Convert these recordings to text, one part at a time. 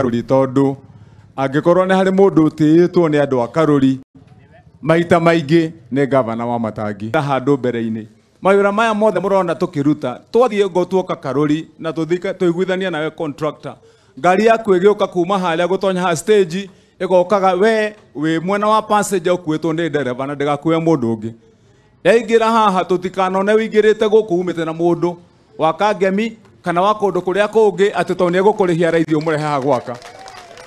Karuri tondu angikorwo nĩ harĩ mũndũ ũtĩĩtwo nĩ andũ a Karuri maita maingĩ nĩ gavana wa Matangi handũ mbere-inĩ. Mawĩra maya mothe mũrona tũkĩruta twathiĩ ngo tuoka Karuri na tũiguithania nawe contractor, ngari yaku ĩgĩũka kuma harĩa gũtonya ha stage ĩgokaga we wĩ mwena wa passenger ũkuĩtwo nĩ ndereba na ndĩgakue mũndũ ũngĩ. Yaingĩra haha tũtikanone wĩingĩrĩte gũkũ umĩte na mũndũ wa Kangemi kana wa kũndũ kũrĩa kũngĩ atĩ tondũ nĩegũkũrĩhia raithi ũmũrehe haha gwaka.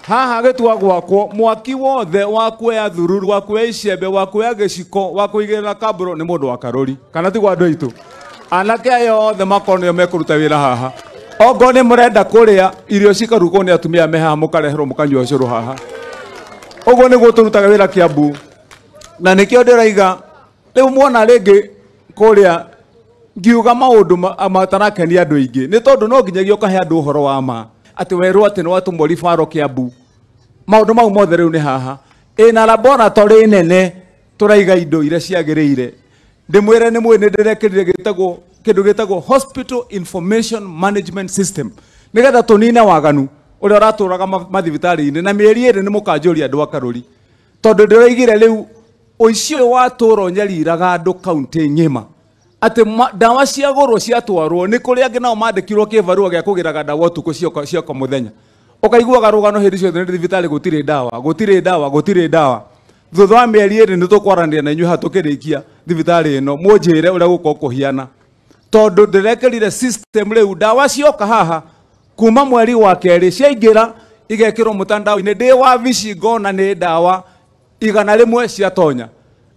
Haha gĩtua gwakwo mwaki wothe wa kuoya thururu, wa kuoya icembe, wa kuoya gĩciko, wa kũigĩrĩra kambũro nĩ mũndũ wa Karuri, kana tiguo andũ aitũ? Anake aya othe makorwo nĩo mekũruta wĩra haha. Ongorwo nĩ mũrenda kũrĩa irio cikarugwo nĩ atumia me haha, mũkareherwo mũkanyua ũcũrũ haha. Ũguo nĩguo tũrutaga wĩra Kiambu, na nĩkĩo ndĩraiga rĩu mwona rĩngĩ kũrĩa ngiuga maũndũ matarakenia andũ aingĩ nĩ tondũ no nginyagia ũkahe andũ ũhoro wa ma atĩ werwo atĩ nĩ watũmwo ribaro Kiambu. Maũndũ mau mothe rĩu nĩ haha. Ĩna laboratory nene tũraiga indo iria ciagĩrĩire. Ndĩmwĩre nĩ mũĩ nĩ ndĩrekĩrire kĩndũ gĩtagwo Hospital Information Management System nĩgetha tũnine waganu ũrĩa ũratũraga mathibitarĩ-inĩ, na mĩeri ĩrĩ nĩ mũkanjũria andũ a Karuri tondũ ndĩroigire rĩu ũici ũyũ watũra ũnyariraga andũ kaunti ng'ima atĩ ndawa ciagũrwo ciatwarwo nĩ kũrĩ angĩ nao mandĩkirwo kĩbarũa gĩa kũgĩraga ndawa ũtukũ cioka mũthenya. Ũkaiguaga rũgano hĩndĩ ciothe nĩ thibitarĩ gũtirĩ ndawa, gũtirĩ ndawa, gũtirĩ ndawa. Thutha wa mĩeri ĩrĩ nĩ tũkwaranĩria na inyuĩ haha tũkĩrĩkia thibitarĩ ĩno mũnjĩre ũrĩa gũkorwo kũhiana, tondũ ndĩrekĩrire system rĩu ndawa cioka haha kuma mweri wa kerĩ ciaingĩra igekĩrwo mũtandao-inĩ. Ndĩ wabici ngona nĩ ndawa 100 ciatonya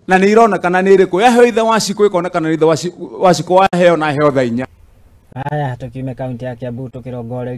na nĩ ironekana nĩ ĩrĩkũ. Yaheo ithe wa Cikũ ĩkonekana nĩ ithe wa Cikũ waheo na aheo thaa 4. Haya, tukiume kaunti ya Kiambu tukirongoreria